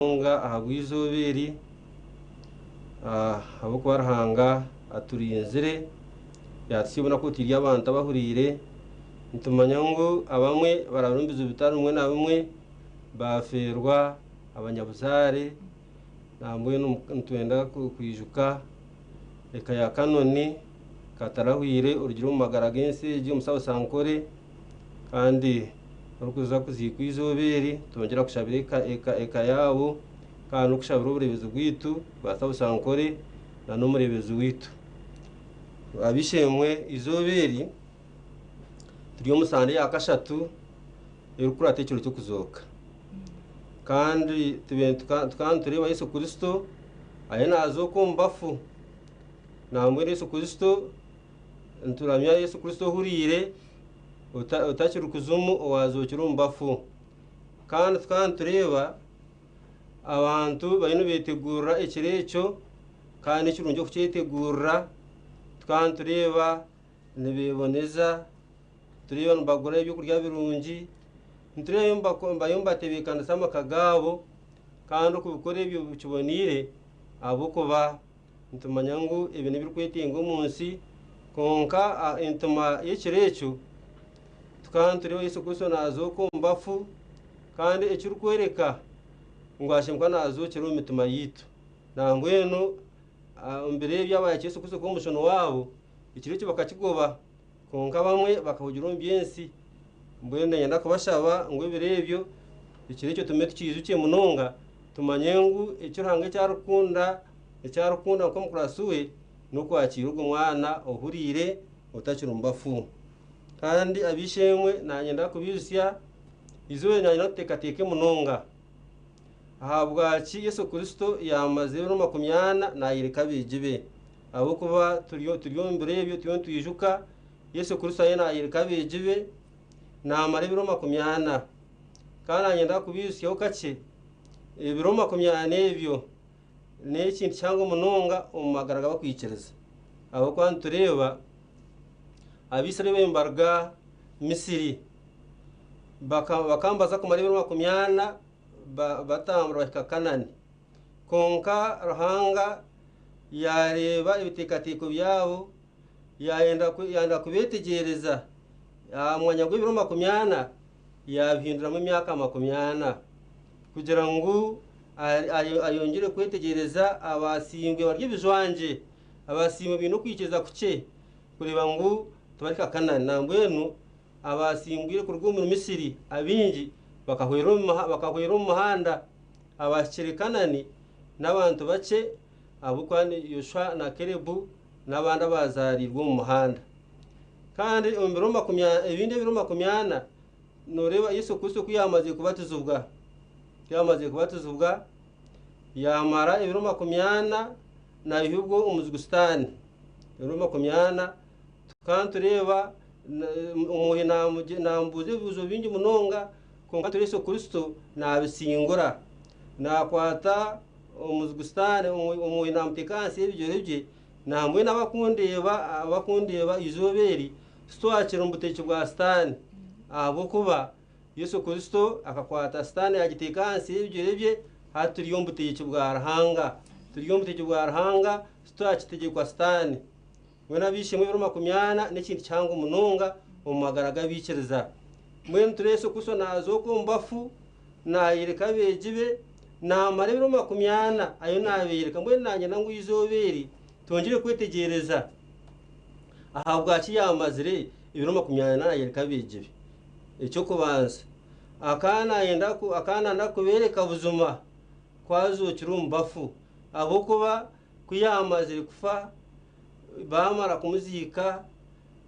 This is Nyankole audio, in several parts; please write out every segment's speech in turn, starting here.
Munonga ahabw'eizooba eri, ahabw'okuba Ruhanga aturinzire yaatuhitsya obunaku obu turi abantu abahuriire. Nitumanya ngu abamwe barabire omu bizibu bitari bimwe na bimwe, baafeerwa abanyabuzaare, nambwenu nitwenda kwijuka eka ya Kanoni katarahwire orugire omu magara g'ensi egi omu South Ankole. Kandi orikuza kuziikwa eizooba eri, twongyera kushabira eka yaabo kandi n'okushabira obureebezi bwaitu bwa South Ankole n'omureebezi waitu. Ab'eishe-emwe eizooba eri turi omu sande ya kashatu erikukurata ekiro ky'okuzooka. Kandi tukaba nitureeba Yesu Kristo ariyo naazooka omu bafu. Nambwenu Yesu Kristo nituramya Yesu Kristo ohuriire otakiri kuzimu owaazookire omu bafu. Kandi tukaba nitureeba abantu bariyo nibeetegurira ekiro ekyo, kandi nikirungi okukyetegurira. Tukaba nitureeba nibeeboneza, nitureeba nibagura ebyokurya birungi, nitureeba bariyo nibatebeekanisa amaka gaabo, kandi okubikora ebyo kiboneire ahabw'okuba Nitumanya ngu ebi n'ebirikwetenga omu nsi, kwonka entima y'ekiro ekyo tukaba nitureeba Yesu Kristo naazooka omu bafu, kandi ekirikworeka ngu ashemereire kuba naazookera omu mitima yaitu. Nambwenu omu biro ebi abaayakira Yesu Kristo kuba Omushoni waabo, ekiro ekyo bakakigoba, kwonka abamwe bakahugira omu by'ensi. Mbwenu niinyenda kubashaba ngu ebiro ebyo, ekiro ekyo tugume tukiijukye munonga, tumanye ngu eki Ruhanga eki arikukunda, eki arikukunda nk'omukuratsi we, n'okwakiira ogwo mwana ohuriire otakiri mu bafu. Kandi ab'eishe-emwe naanyenda kubaijutsya, eizooba eri naanyenda tuteekateeke munonga ahabwaki Yesu Kristo yaamazire ebiro 40 naayoreka abeegi be. Ahabw'okuba turi turi omu biro ebyo turiyo nitwijuka Yesu Kristo ariyo naayoreka abeegi be, naamara ebiro 40. Kandi naanyenda kubaijutsyaho kakye, ebiro 40 ebyo n'ekintu kihango munonga omu magara g'abarikwikiriza. Ahabw'okuba nitureeba Abaisraeli nibaruga Misiri, bakaba nibaza kumara ebiro 40 batambura bahika Kanaani. Kwonka Ruhanga yaareeba ebiteekateeko byabo, yaayenda kubeetegyereza, aha mwanya gw'ebiro 40 yaabihinduramu emyaka 40 kugira ngu ayongyere kwetegyereza abasiingwe bari ebijwangye, abasiingwe baine okwikiriza kukye kureeba ngu tibarihika Kanaani. Nambwenu abasingwire kuruga omuri Misiri abaingi bakahwera omu muhanda. Abahikire Kanaani n'abantu bakye ahabw'okuba ni Yoshua na Kalebu n'abandi abaazaariirwe omu muhanda. Kandi omu biro ebindi ebiro 40 nooreeba Yesu Kristo ku yaamazire kubatizibwa, ku yaamazire kubatizibwa yaamara ebiro 40 naihibwa omuzigu Sitaane. Ebiro 40 tukaba nitureeba Omwoyo naamubuuza ebibuuzo bingi munonga kwonka Yesu Kristo naabisingura. Naakwata omuzigu Sitaane, Omwoyo naamuteeka ahansi y'ebigyere bye. Nambwenu abakundeeba abakundeeba eizooba eri titwakira omu butegyeki bwa Sitaane ahabw'okuba Yesu Kristo akakwata Sitaane yaagiteeka ahansi y'ebigyere bye, hati turi omu butegyeki bwa Ruhanga. Turi omu butegyeki bwa Ruhanga titwakitegyekwa Sitaane. Mbwenu ab'eishe-emwe ebiro 40 n'ekintu kihango munonga omu magara g'abaikiriza. Mbwenu turi Yesu Kristo naazooka omu bafu, naayoreka abeegi be, naamara ebiro 40 ariyo naabeyoreka. Mbwenu naanyenda ngu eizooba eri twongyere kwetegyereza ahabwaki yaamazire ebiro 40 naayoreka abeegi be. Eky'okubanza, akaba naayenda kubeereka buzima ku azookire omu bafu ahabw'okuba Ku yaamazire kufa, baamara kumuziika,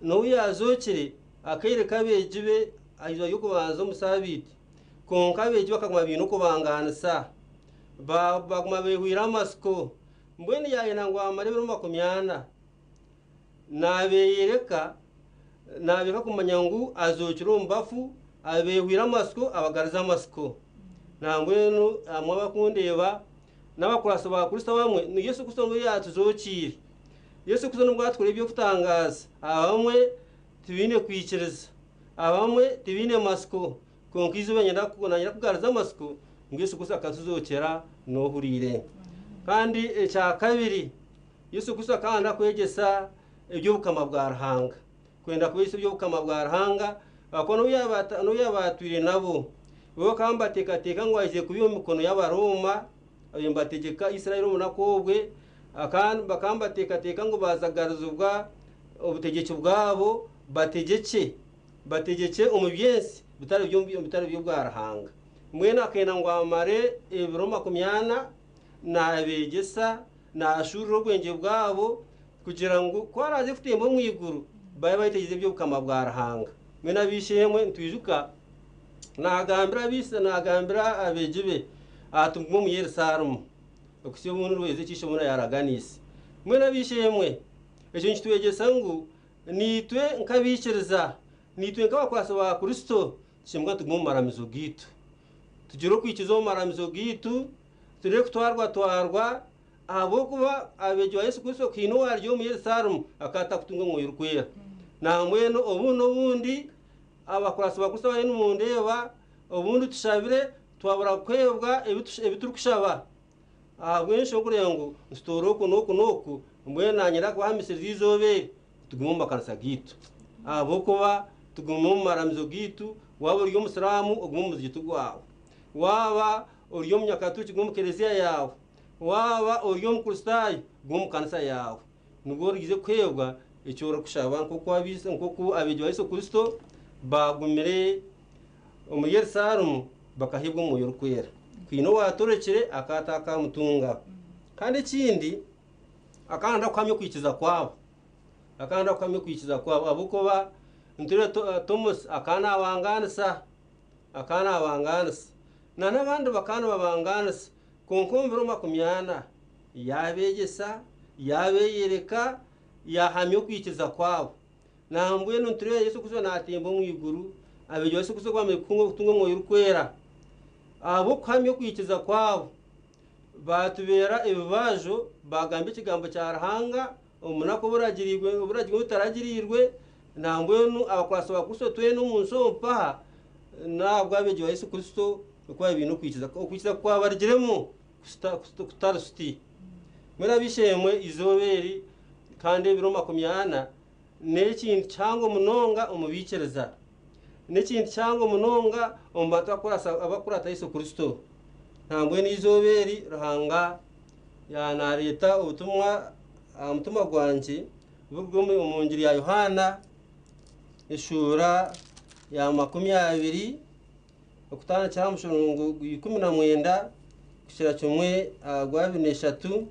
n'obu yaazookire, akeereka abeegi be aha izooba ry'okubanza omu saabiiti. Kwonka abeegi bakaguma baine okubangaanisa, baaguma beehwaire amatsiko. Mbwenu yaayenda ngu amare ebiro 40 naabeeyoreka, naabeereka kumanya ngu azookire omu bafu, abeehwaire amatsiko abagaruze amatsiko. Nambwenu imwe abakundeeba, N'abakuratsi ba Kristo abamwe, ni Yesu Kristo nibwo yaatuzookiire. Yesu Kristo nibwo atukora eby'okutangaaza. Abamwe tibaine kwikiriza, abamwe tibaine matsiko, kwonka eizooba niinyenda kugaruza amatsiko ngu Yesu Kristo akatuzookyera n'ohuriire. Kandi ekya kabiri, Yesu Kristo akaba naayenda kwegyesa eby'obukama bwa Ruhanga. Kwenda kubeegyesa eby'obukama bwa Ruhanga, ahakuba n'obu yaaba atwire nabo, bo bakaba nibateekateeka ngu aizire kubiiha omu mikono y'Abarooma abaire nibategyeka Israeli omu bunaku obwe. Bakaba nibateekateeka ngu baaza kugaruzibwa obutegyeki bwabo bategyekye bategyekye omu by'ensi bitari by'obwa Ruhanga. Mbwenu akenda ngu amare ebiro 40 naabeegyesa, naashuurura obwengye bwabo kugira ngu ku araaze kutemba omu iguru babe bayetegyereza eby'obukama bwa Ruhanga. Mbwenu ab'eishe-emwe nitwijuka naagambira naagambira abeegi be ati mugume omu Yerusaalemu okuhitsya obu ndihweza eki Isheboona yaaraganiise. Mbwenu ab'eishe-emwe ekyo nikitwegyesa ngu naitwe nk'abaikiriza, naitwe nk'abakwatsi ba Kristo tushemererwa tugume omu maramizo gaitu. Tugire okwikiriza omu maramizo gaitu, tureke kutwarwatwarwa ahabw'okuba abeegi ba Yesu Kristo haine owaarugire omu Yerusaalemu akaba atakutunga omwoyo orikwera. Nambwenu obundi n'obundi abakuratsi ba Kristo abariyo nimundeeba, obundi tushabire twabura kuheebwa ebi turikushaba ahabw'enshonga y'okureeba ngu nitutoora oku n'oku n'oku, mbwenu naanye ndakubahamisiriza eizooba eri tugume omu makanisa gaitu ahabw'okuba tugume omu maramizo gaitu. Waaba ori omusiraamu ogume omu muzigiti gwawe, waaba ori omunyakaturiki gume omu kereziya yaawe, waaba ori omukristaayo gume omu kanisa yaawe, nibwo origize kuheebwa eki orikushaba nk'oku abeegi ba Yesu Kristo baagumire omu Yerusaalemu bakaheebwa omwoyo orikwera. Haine owaatorekire akaba atakamutunga. Kandi ekindi akaba naayenda kuhamya okwikiriza kwabo. Akaba naayenda kuhamya okwikiriza kwabo ahabw'okuba nitureeba Thomas akaba naabangaanisa, akaba naabangaanisa. Na n'abandi bakaba nibabangaanisa kwonka omu biro 40 yaabeegyesa, yaabeeyoreka, yaahamya okwikiriza kwabo. Nambwenu nitureeba Yesu Kristo naatemba omu iguru, abeegi ba Yesu Kristo ku bamazire kutunga omwoyo orikwera, ahabw'okuhamya okwikiriza kwabo, baatubeera ebibaajo, baagamba ekigambo kya Ruhanga omu bunaku oburagiriirwe obutaragiriirwe. Nambwenu abakuratsi ba Kristo twena omu nsi omu mpaha, n'ahabw'abeegi ba Yesu Kristo okuba baine okwikiriza. Okwikiriza kwabarugiremu kutari suti. Mbwenu ab'eishe-emwe eizooba eri kandi ebiro 40 n'ekintu kihango munonga omu baikiriza. N'ekintu kihango munonga omu bantu abakukurata Yesu Kristo. Nambwenu eizooba eri Ruhanga naareeta obutumwa aha mutima gwangye burikuruga omu ngiri ya Yohaana eshuura ya 20 okutandikira aha mushororungo gwa 19 kuhikira kimwe aha gwa 23.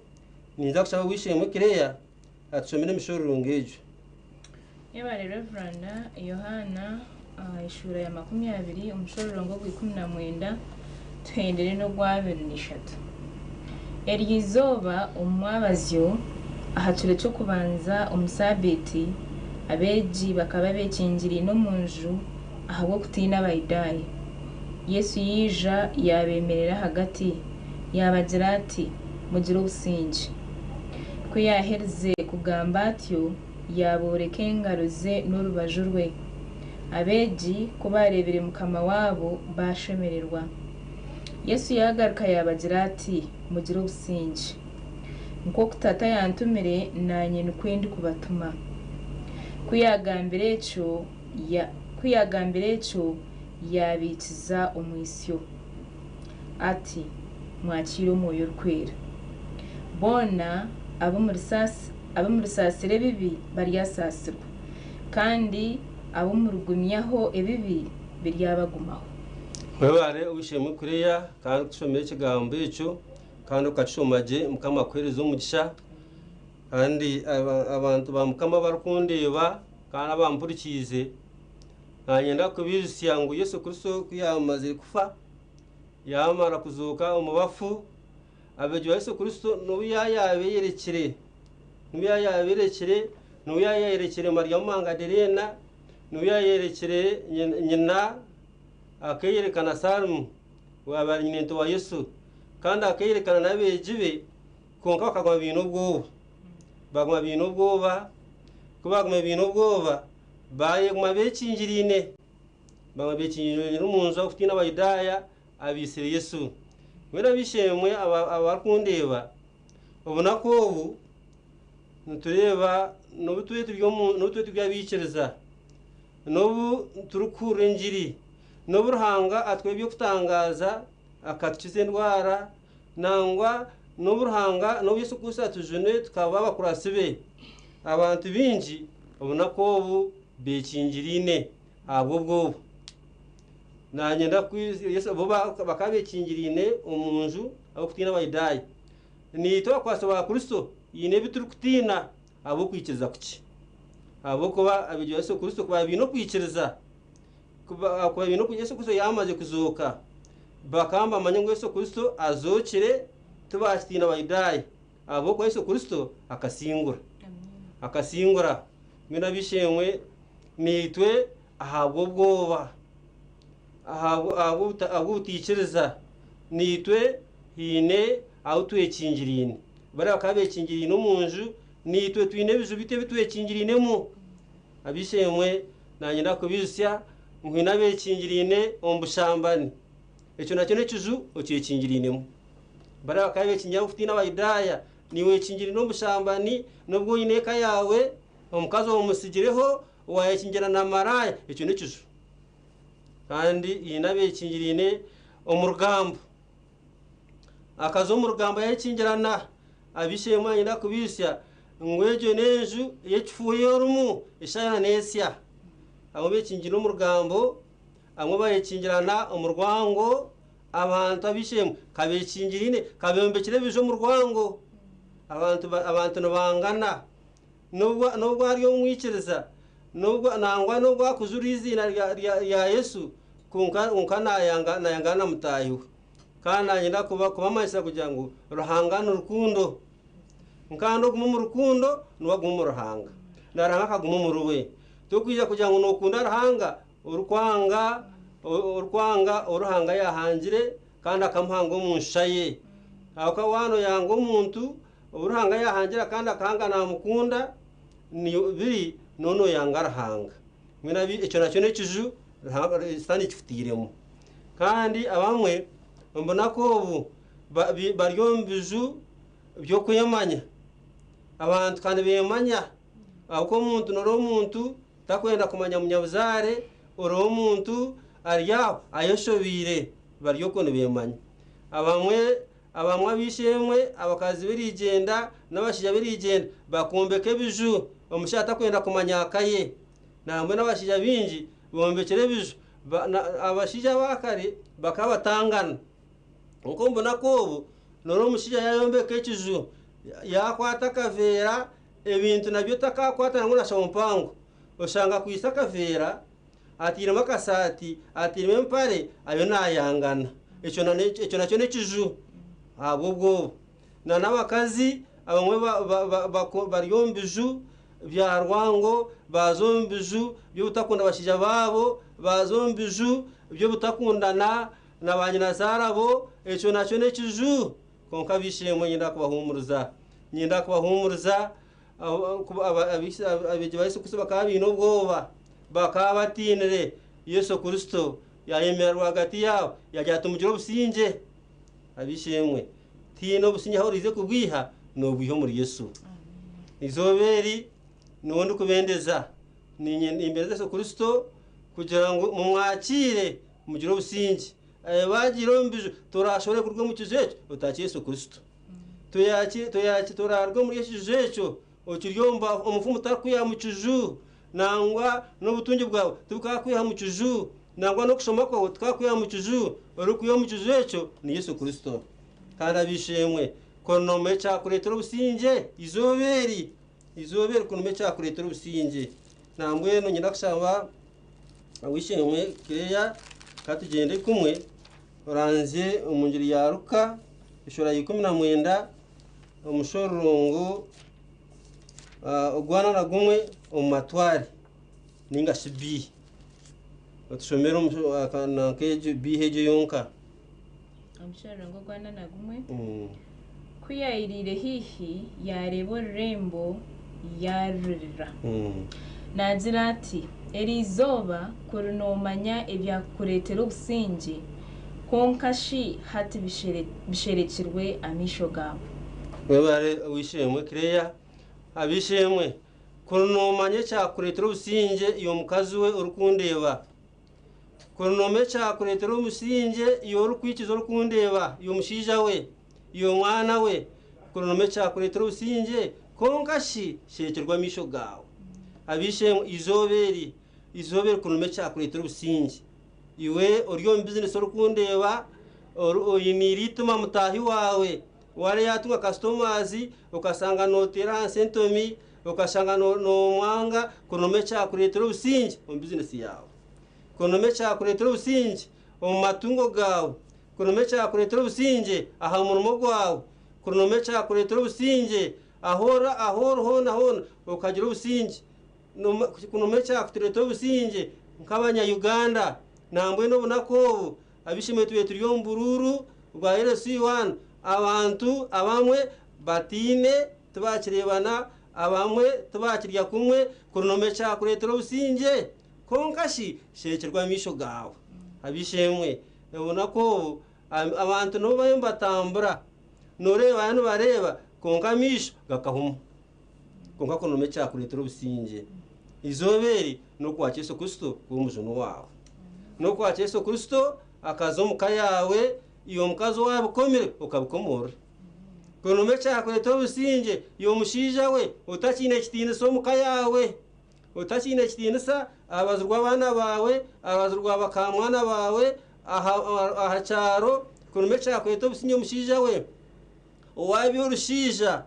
Ninza kushaba ow'eishe-emwe Claire atushomere emishororungo egyo. Yebare Reverend. Yohaana eshuura ya 20, omushororongo ogwa 19 tuhendere n'ogwa 23. Eryo izooba omu mwabazyo, aha kiro ky'okubanza omu saabiiti, abeegi bakaba beekingiriine omu nju ahabw'okutiina Abayudaaya. Yesu yaija yaabeemerera ahagati, yaabagira ati, Mugire obusingye. Ku yaaherize kugamba atyo, yaabooreka engaro ze n'orubaju rwe. Abeegi ku baareebire Mukama waabo, baashemererwa. Yesu yaagaruka yaabagira ati, Mugire obusingye. Nk'oku Tata yantumire, naanye nikwo ndikubatuma. Ku yaagambire ekyo, ku yaagambire ekyo, yaabiikiza omwitsyo ati, Mwakiire Omwoyo Orikwera. Boona abu murisaasira ebibi baryasaasirwa, kandi abu murigumyaho ebibi biryabagumaho. Webare ow'eishe-emwe Claire kandi kutushomera ekigambo ekyo kandi okakishoma gye. Mukama akuheereze omugisha. Kandi abantu ba Mukama abarikundeeba kandi abampurikiize, nanyenda kubijutsya ngu Yesu Kristo ku yaamazire kufa yaamara kuzooka omu bafu, abeegi ba Yesu Kristo n'obu yaayabeeyorekire, n'obu yaayabeeyorekire, n'obu yaayayerekire Mariamu Magadereena, n'obu yaayerekire nyina, akeeyerekana Salomu owaaba ari nyinento wa Yesu, kandi akeeyerekana n'abeegi be, kwonka bakaguma baine obwoba. Baguma baine obwoba, ku baguma baine obwoba, baayeguma beekingiriine. Baguma beekingiriine omu nju ahabw'okutiina Abayudaaya abaitsire Yesu. Mbwenu ab'eishe-emwe abarikundeeba, obunaku obu nitureeba n'obu tube turi omu n'obu tube turi abaikiriza, n'obu turikuhurira engiri, n'obu Ruhanga atuha eby'okutangaaza akatukiza endwara, nangwa n'obu Ruhanga n'obu Yesu Kristo atujune tukaba abakuratsi be, abantu baingi obunaku obu beekingiriine ahabw'obwoba. Nanyenda bo bakaba beekingiriine omu nju ahabw'okutiina Abayudaaya. Naitwe abakwatsi ba Kristo haine ebi turikutiina ahabw'okwikiriza kukye. Ahabw'okuba abeegi ba Yesu Kristo ku baabaire baine okwikiriza, ku baabaire baine Yesu Kristo yaamaze kuzooka, bakaba nibamanya ngu Yesu Kristo azookire, tibaakitiina Bayudaaya ahabw'okuba Yesu Kristo akasingura. Akasingura. Mbwenu ab'eishe-emwe, naitwe ahabw'obwoba, ahabw'obutaikiriza, naitwe haine ahu twekingiriine. Bariya bakaba beekingiriine omu nju, naitwe twine ebiju bitu ebi twekingiriinemu. Ab'eishe-emwe, naanye ndakubaijutsya ngu haine abeekingiriine omu bushambani. Ekyo nakyo n'ekiju okyekingiriinemu. Bariya bakaba beekingiriine ahabw'okutiina Abayudaaya. Naiwe oyekingiriine omu bushambani, n'obu oine eka yaawe, omukazi omutsigireho, waayekingira na maraaya, ekyo n'ekiju. Kandi haine abeekingiriine omu rugambo. Akaza omu rugambo yayekingirana, ab'eishe-emwe niinyenda kubaitsya ngu egyo n'enju y'ekifuuha ei orimu, eshaaha yoona neesya. Abamwe beekingiriine omu rugambo, abamwe bayekingirana omu rwango, abantu ab'eishe-emwe kabekingiriine, kabombekire ebiju omu rwango, abantu abantu nibangana. N'obu ari omwikiriza, nangwa n'obu akujura eiziina rya Yesu, kwonka nayangana na mutaahi we. Kandi nanyenda kubamanyisa kugira ngu Ruhanga ni rukundo. Kandi oguma omu rukundo niwe aguma omu Ruhanga, na Ruhanga akaguma omuri we. Torikwija kugira ngu nokunda Ruhanga orikwanga orikwanga ou Ruhanga yaahangire kandi akamuhanga omu nshusha ye. Ahabw'okuba waaba nooyanga omuntu ou Ruhanga yaahangire kandi akahanga naamukunda, biri nooba nooyanga Ruhanga. Mbwenu ekyo nakyo n'ekiju Sitaane ekikutairemu. Kandi abamwe omu bunaku obu bari omu biju by'okwemanya. Abantu ka nibeemanya ahabw'okuba omuntu nooreeba omuntu takwenda kumanya munyabuzaare, oreeba omuntu ari aho ayeshobeire bari okwo nibeemanya. Abamwe abamwe ab'eishe-emwe abakazi b'erigyenda n'abashaija b'erigyenda bakombeka ebiju omushaija atakwenda kumanya aka ye. Nambwenu abashaija baingi bombekire ebiju abashaija aba kare bakaba batangana. Kwonka omu bunaku obu noreeba omushaija yayombeka ekiju yakwata akaveera ebintu nabyo takakwata nangwa na shaho mpango. Oshanga akwaitse akaveera atairemu akasaati atairemu empare ariyo nayangana. Ekyo nakyo n'ekiju ahabw'obwoba. N'abakazi abamwe bari omu biju bya rwango, baaza omu biju by'obutakunda bashaija baabo, baaza omu biju by'obutakundana na baanyinazaarabo, ekyo nakyo n'ekiju. Kwonka b'eishe-emwe niinyenda kubahuumuriza, niinyenda kubahuumuriza abeegi ba Yesu Kristo bakaba baine obwoba, bakaba batiinire. Yesu Kristo yaayemerera rwagati yaabo yaagira ati mugire obusingye. Ab'eishe-emwe, tihaine obusingye ahu oraije kubwiha, noobwiha omuri Yesu. Eizooba eri niwe ndikubendeza, nimbendeza Yesu Kristo kugira ngu mumwakiire mugire obusingye. Baagiire omu biju, toraashobora kuruga omu kiju ekyo otaakire Yesu Kristo. Toraruga omuri ekiju ekyo okiri omufumu tarikukwiha mu kiju, nangwa n'obutungi bwawe tibukakwiha mu kiju, nangwa n'okushoma kwawe tikakwiha mu kiju, orikwiha omu kiju ekyo ni Yesu Kristo. Kandi ab'eishe-emwe, kuri noomanya ekyakureetera obusingye eizooba eri, eizooba eri kuri noomanya ekyakureetera obusingye. Nambwenu niinyenda kushaba ow'eishe-emwe Claire ka tugyende kumwe oranzye omu ngiri ya Luka eshuura ya 19 omushororongo ogwana na gumwe omu matware ninga shi B. Otushomere nanka B egyo yonka. Omushororongo ogwana na gumwe. Ku yairiire haihi, yaareeba orurembo, yaarurira. Naagira ati, Eri izooba kuri noomanya ebyakukureetera obusingye, Kwonka shi hati bisherekirwe amaisho gaawe. Webare ow'eishe-emwe Claire. Ab'eishe-emwe, kuri noomanya ekyakureetera obusingye iwe mukazi we orikundeeba, kuri noomanya ekyakureetera obusingye iwe orikwikiza orikundeeba, iwe mushaija we, iwe mwana we, kuri noomanya ekyakureetera obusingye, kwonka shi sherekirwe amaisho gaawe. Ab'eishe-emwe, eizooba eri, eizooba eri kuri noomanya ekyakureetera obusingye. Iwe ori omu bizinesi orikundeeba, oiniire eitima mutaahi waawe, wareeba yaatunga kasitomazi okashanga nooteera ahansi entomi, okashanga noomwanga, kuri noomanya ekyakureetera obusingye omu bizinesi yaawe. Kuri noomanya ekyakureetera obusingye omu matungo gaawe. Kuri noomanya ekyakureetera obusingye aha murimo gwawe. Kuri noomanya ekyakureetera obusingye ahu ori hoona hoona okagira obusingye. Kuri noomanya ekyakutureetera obusingye nk'abanya Uganda. Nambwenu obunaku obu ab'eishe-emwe tube turi omu buruuru bwa LC1, abantu abamwe bataine tibakireebana, abamwe tibakirya kumwe, kuri noomanya ekyakureetera obusingye. Kwonka shi sherekirwe amaisho gaawe. Ab'eishe-emwe obunaku obu abantu n'obu bariyo nibatambura, nooreeba nibareeba kwonka amaisho gakahuma. Kwonka kuri noomanya ekyakureetera obusingye. Eizooba eri n'okwakira Yesu Kristo kuba omujuni waawe. N'okwakira Yesu Kristo akaza omu ka yaawe, iwe omukazi owaabikomire okabikomorora. Kuri noomanya ekyakureetera obusingye, iwe omushaija we otakiine kitiinisa omu ka yaawe, otakiine kitiinisa aha rubaju rw'abaana baawe, aha rubaju rwa bakaamwana baawe, aha kyaro, kuri noomanya ekyakureetera obusingye omushaija we, owaabi orushaija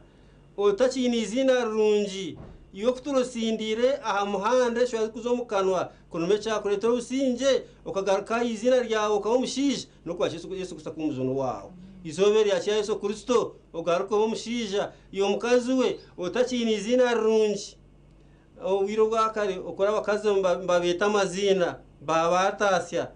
otakiine eiziina rirungi, iwe ku turusindiire aha muhanda eshwera zirikuza omu kanwa, kuri noomanya ekyakureetera obusingye, okagaruka aha iziina ryawe okaba omushaija, n'okwakira Yesu Kristo kuba omujuni waawe. Eizooba eri yakira Yesu Kristo, ogaruke obe omushaija, iwe mukazi we otakiine eiziina rirungi. Obwire obwa kare okuri abakazi nibabeeta amaziina, baabataasya,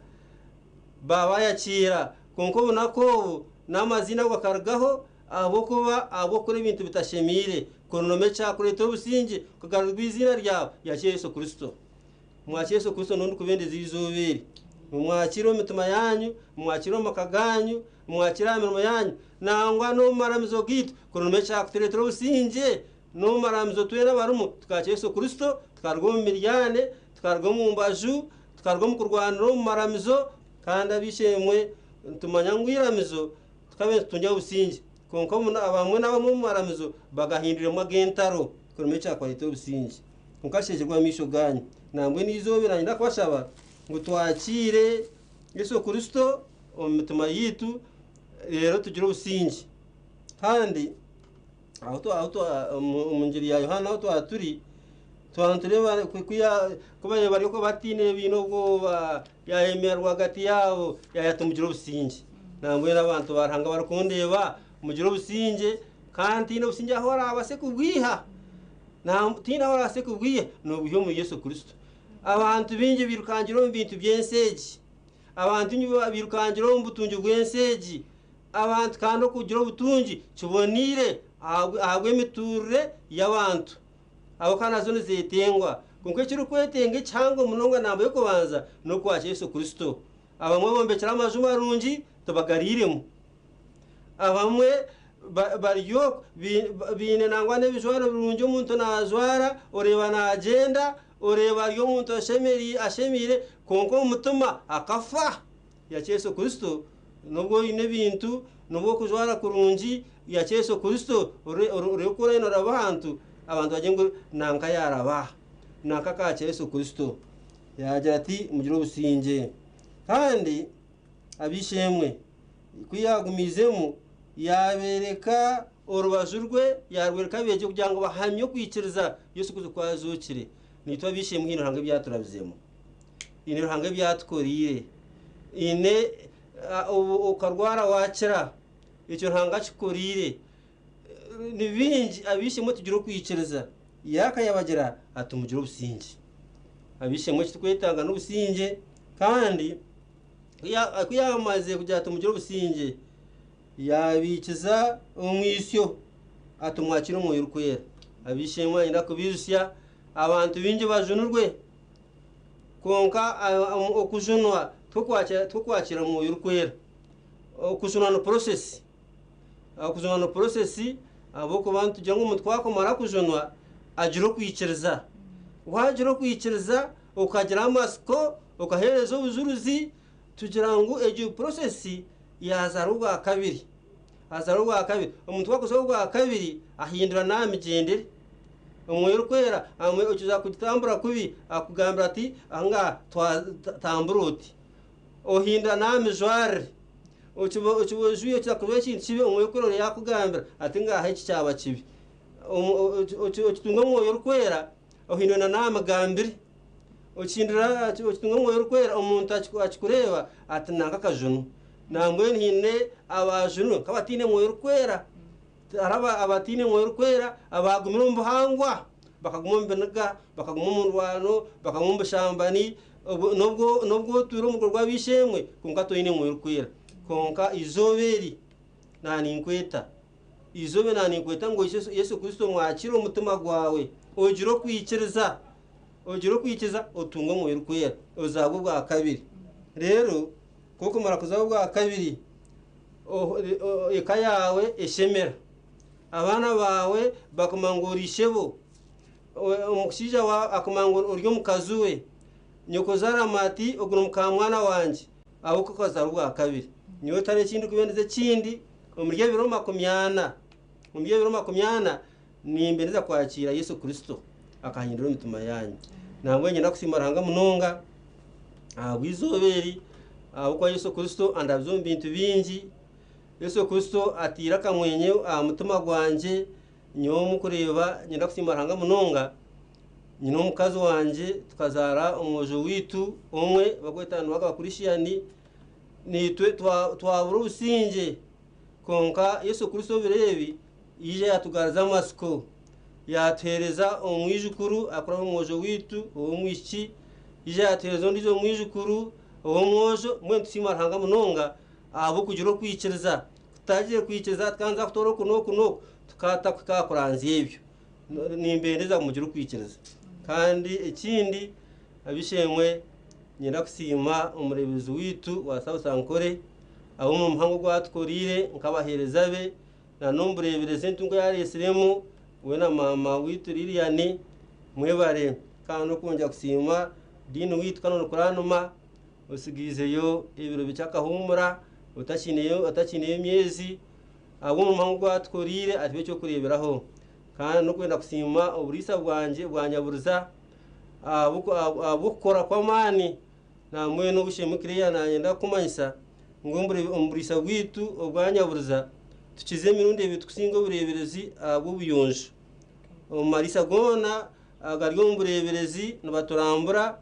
baabayakiira, kwonka obunaku obu n'amaziina ago gakarugaho ahabw'okuba ahabw'okukora ebintu bitashemeire. Kuri noomanya ekyakureetera obusingye, okagarurirwa eiziina ryawe, yakira Yesu Kristo. Mwakire Yesu Kristo niwe ndikubendeza eizooba eri. Mumwakire omu mitima yaanyu, mumwakire omu maka gaanyu, mumwakire aha mirimo yaanyu, nangwa n'omu maramizo gaitu. Kuri noomanya ekyakutureetera obusingye, n'omu maramizo twena abarimu tukaakira Yesu Kristo, tukaruga omu miryane, tukaruga omu mbaju, tukaruga omu kurwanira omu maramizo, kandi ab'eishe-emwe nitumanya ngu eiramizo tukaaba nitutungira obusingye. Kwonka abamwe n'abamwe omu maramizo bagahindwiremu ag'entaro. Kuri noomanya ekyakubareetera obusingye. Kwonka sherekirwe amaisho gaanyu. Nambwenu eizooba naanye ndakubashaba ngu twakiire Yesu Kristo omu mitima yaitu reero tugire obusingye. Kandi omu ngiri ya Yohaana ahu twaba turi, twaba nitureeba ku baabaire bari okwo batiinire baine obwoba, yaayemerera rwagati yaabo yaagira ati mugire obusingye. Nambwenu abantu ba Ruhanga abarikundeeba mugire obusingye kandi tihaine obusingye ahu orabaase kubwiha. Tihaine ahu orabaase kubwiha, noobwiha omuri Yesu Kristo. Abantu baingi bairukangira omu bintu by'ensi egi. Abantu baingi bairukangira omu butungi bw'ensi egi. Abantu kandi okugira obutungi kiboneire ahabw'emituurire y'abantu. Ahabw'okuba nazo nizetengwa. Kwonka ekirikwetenga ekihango munonga namba y'okubanza n'okwakira Yesu Kristo. Abamwe bombekire amaju marungi tibagariiremu. Abamwe bari okwo baine nangwa n'ebijwaro birungi omuntu naajwara oreeba naagyenda oreeba ari omuntu ashemeire kwonka omu mutima akafa. Yakira Yesu Kristo n'obu oine ebintu n'obu orikujwara kurungi yakira Yesu Kristo oreebe ku oraabe nooraba ahantu abantu bagire ngu nanka yaaraba nanka akaakira Yesu Kristo. Yaagira ati mugire obusingye. Kandi ab'eishe-emwe ku yaagumiizemu yaabeereka orubaju rwe, yaarworeka abeegi kugira ngu bahamye okwikiriza Yesu Kristo ku azookire. Naitwe ab'eishe-emwe haine Ruhanga ebi yaaturabizemu, haine Ruhanga ebi yaatukoreire, haine okarwara waakira, ekyo Ruhanga akikukoreire. Ni bingi ab'eishe-emwe tugire okwikiriza. Yaakayabagira ati mugire obusingye. Ab'eishe-emwe eki turikwetaaga n'obusingye kandi ku yaamazire kugira ati mugire obusingye, yaabiikiza omwitsyo ati mwakire Omwoyo Orikwera. Ab'eishe-emwe niinyenda kubaijutsya abantu baingi bajunirwe kwonka okujunwa tikwo kwakira Omwoyo Orikwera. Okujunwa ni process. Okujunwa ni process ahabw'okuba nitugira ngu omuntu ku akumara kujunwa agira okwikiriza. Waagira okwikiriza okagira amatsiko okaheereza obujurizi tugira ngu egyo process yaazaarwa obwakabiri. Azaarwa obwakabiri. Omuntu ku akuzaarwa obwakabiri ahindura n'aha migyendere. Omwoyo Orikwera okiza kugitambura kubi akugambira ati ahangaha tambura oti. Ohindura n'aha mijwarire. Okiba ojwaire okiza kujwara ekintu kibi Omwoyo Orikwera oriyo akugambira ati ngaaha eki kyaba kibi. Okitunga Omwoyo Orikwera ohindura na n'aha migambire. Okihindura okitunga Omwoyo Orikwera omuntu akikureeba ati nanka akajunwa. Nambwenu haine abaajunwa nk'abataine Mwoyo Orikwera. Hariho abataine Mwoyo Orikwera abaagumire omu buhangwa, bakaguma omu biniga, bakaguma omu ndwano, bakaguma omu bushambani, n'obu otwire omu rugo rw'ab'eishe-emwe kwonka toine Mwoyo Orikwera. Kwonka eizooba eri naaninkweta, eizooba eri naaninkweta ngu Yesu Kristo omwakire omu mutima gwawe, ogire okwikiriza, ogire okwikiriza otunge Omwoyo Orikwera, ozaarwe obwakabiri. Reero ku okumara kuzaarwa obwakabiri, eka yaawe eshemera, abaana baawe bakumanya ngu ori ishebo, omushaija waawe akumanya ngu ori omukazi we, nyokozaara amanya ati ogu ni mukamwana wangye ahabw'okuba okazaarwa obwakabiri. Nyowe tihariho eki ndikubendeza ekindi omuri ebiro 40, omuri ebiro 40 nimbendeza kwakiira Yesu Kristo akahindura emitima yaanyu. Nambwenu niinyenda kusiima Ruhanga munonga ahabw'eizooba eri ahabw'okuba Yesu Kristo andabize omu bintu bingi. Yesu Kristo ataire akamwenyo aha mutima gwangye, nyowe omu kureeba niinyenda kusiima Ruhanga munonga. Nyine omukazi wangye tukazaara omwojo waitu omwe barikweta Nuwagaba Christian, naitwe twabura obusingye kwonka Yesu Kristo ebiro ebi yaija yaatugaruza amatsiko, yaatuheereza omwijukuru arikuraba omu mwojo waitu ow'omwishiki, yaija yaatuheereza ondiijo mwijukuru ow'omwojo, mbwenu nitusiima Ruhanga munonga ahabw'okugira okwikiriza. Ku tutagiire kwikiriza tukabanza kutoora oku n'oku n'oku, tukaba tutakahika aha kuranzya ebyo. Nimbendeza ngu mugire okwikiriza. Kandi ekindi ab'eishe-emwe, niinyenda kusiima omureeberezi waitu wa South Ankole ahabw'omurimo muhango ogu atukoreire nk'abaheereza be na n'omu bureeberezi entungo ei areetsiremu we na maama waitu Lilian mwebare. Kandi n'okwongyera kusiima diini waitu Canon Kuranuma otsigaizeyo ebiro bikye akahuumura otakiineyo emyezi ahabw'omurimo muhango ogu atukoreire atuhe eky'okureeberaho. Kandi n'okwenda kusiima oburiisa bwangye bwanyaburiza ahabw'okukora kw'amaani. Nambwenu ow'eishe-emwe Claire nayenda kukumanyisa ngu omu buriisa bwaitu obwanyaburiza tukize emirundi ebiri tukusinga obureeberezi ahabw'obuyonjo. Omu mariisa goona agari omu bureeberezi nibaturambura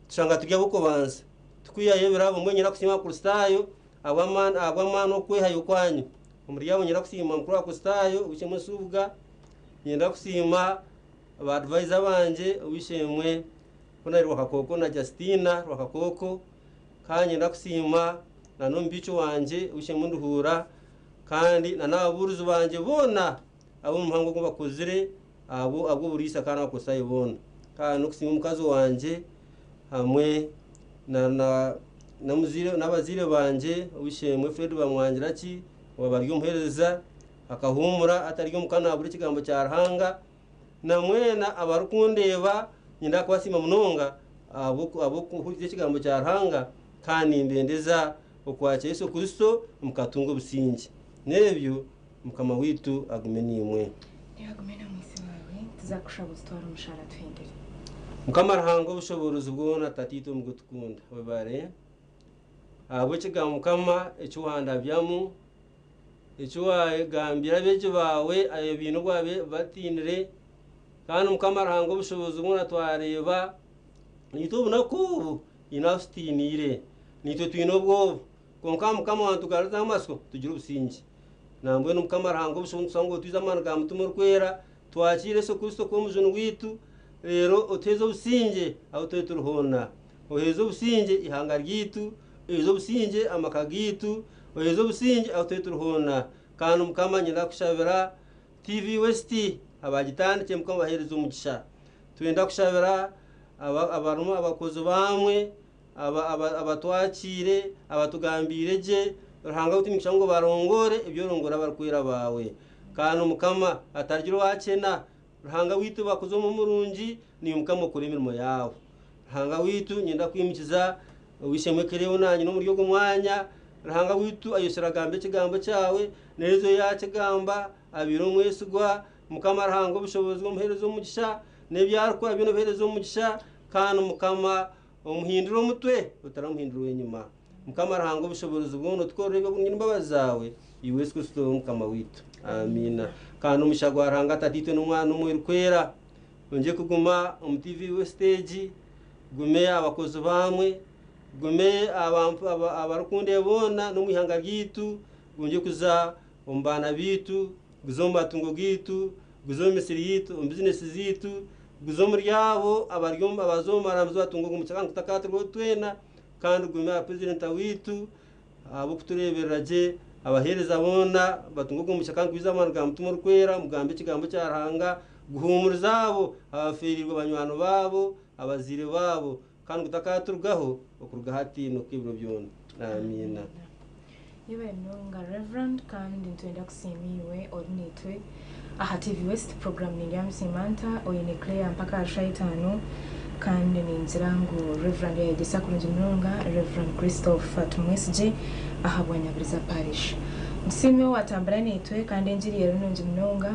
tushanga turi ab'okubanza. Tukwihayo ebirabo mbwenu niinyenda kusiima Abakristaayo ahabw'amaani okwehayo kwanyu. Omuri abo niinyenda kusiima mukuru wa Kristaayo ow'eishe-emwe Nsubuga, niinyenda kusiima ba advisor bangye ow'eishe-emwe Ronald Rwakakooko na Justina Rwakakooko, kandi niinyenda kusiima na n'omubiiki wangye ow'eishe-emwe Nduhuura kandi na n'ababuurizi bangye boona ab'omu muhango ogu bakozire ahabw'oburiisa kandi n'Abakristaayo boona. Kandi n'okusiima omukazi wangye hamwe n'abazaire bangye ow'eishe-emwe Fred Bamwangiraki owaaba ari omuheereza akahuumura atari omuka naabura ekigambo kya Ruhanga na mwena abarikundeeba niinyenda kubasiima munonga ahabw'okuhurikiza ekigambo kya Ruhanga kandi nimbendeza okwakira Yesu Kristo mukatunga obusingye. N'ebyo Mukama waitu agume naimwe. Niwe agume n'omwitsi waawe, tuzakushaba otutware omu shaara tuhendere. Mukama Ruhanga obushoboorozi bwona Tataitwe omugutukunda webare ahabw'ekigambo Mukama eki wandabyamu eki wagambira abeegi baawe abaine obu batiinire kandi Mukama Ruhanga obushoboorozi bwona twareeba naitwe obunaku obu haine ahu tutiiniire naitwe twine obwoba kwonka Mukama wantugaruzaho amatsiko tugire obusingye. Nambwenu Mukama Ruhanga obushoboorozi nitushaba ngu otwize amaani ga Mutima Orikwera twakiire Yesu Kristo kuba omujuni waitu reero otuheeze obusingye ahu turi turi hoona. Oheeze obusingye eihanga ryaitu, oheeze obusingye amaka gaitu, oheeze obusingye ahu turi turi hoona. Kandi Mukama niinyenda kukushabira TV West abagitandikire Mukama abaheereze omugisha. Twenda kushabira abarimu abakozi baamwe abatwakiire, abatugambiire gye. Ruhanga waitu niinkushaba ngu obarongoore ebi orongoora abarikwera baawe. Kandi Mukama hatagira owaakyena. Ruhanga waitu bakuze omu murungi, niiwe Mukama okora emirimo yaawe. Ruhanga waitu niinyenda kwimukiza ow'eishe-emwe Cleo naanye n'omuri ogu mwanya. Ruhanga waitu ayosire agamba ekigambo kyawe, n'eriizooba yaakigamba, abaire omwesigwa. Mukama Ruhanga obushoboorozi omuheereze omugisha, n'ebi arikukora byona obiheereze omugisha, kandi Mukama omuhindure omutwe otaramuhindura ow'enyima. Mukama Ruhanga obushoboorozi bwona otukorere eby'oburungi n'embabazi zaawe, iwe Yesu Kristo Mukama waitu. Amiina. Kandi omugisha gwa Ruhanga Tataitwe n'Omwana n'Omwoyo Orikwera gwongye kuguma omu TV West egi, gume aha bakozi baamwe, gume aha barikundeeba boona n'omu ihanga ryaitu, gwongye kuza omu baana baitu, guze omu matungo gaitu, guze omu misiri yaitu, omu bizinesi zaitu, guze omuri abo abari omu abaza omu marambizo batunga ogu mugisha kandi gutakaturwaho twena, kandi gume aha purezidenta waitu ahabw'okutureeberera gye, abaheereza boona batunge ogu mugisha kandi gwize amaani ga Mutima Orikwera mugambe ekigambo kya Ruhanga, guhuumurize abo abafeereirwe banywani baabo, abazaire baabo, kandi gutakaturugaho okuruga hati n'okuha ebiro byona. Amiina. Yebare munonga Reverend kandi nitwenda kusiima iwe ori naitwe aha TV West program ni Nsimanta oine Claire mpaka aha shaaha itaano kandi ningira ngu Reverend yayegyesa kurungi munonga Reverend Christopher Tumwesigye aha bwa Nyabiriza Parish. Ntusiime owatambura naitwe kandi engiri eri nungi munonga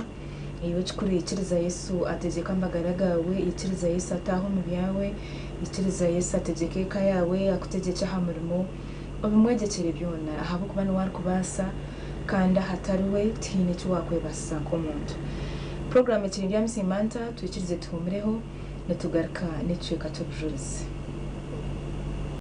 iwe ekikuru ikiriza Yesu ategyeke amagara gaawe, ikiriza Yesu ataahe omu byawe, ikiriza Yesu ategyeke eka yaawe, akutegyekye aha murimo, obimwegyekyere byona ahabw'okuba niwe arikubaasa kandi ahatari we tihaine eki waakwebaasisa nk'omuntu. Puroguraamu ekiri Ndyamusiima nta, twikirize tuhuumureho nitugaruka n'ekicweka ky'obujurizi.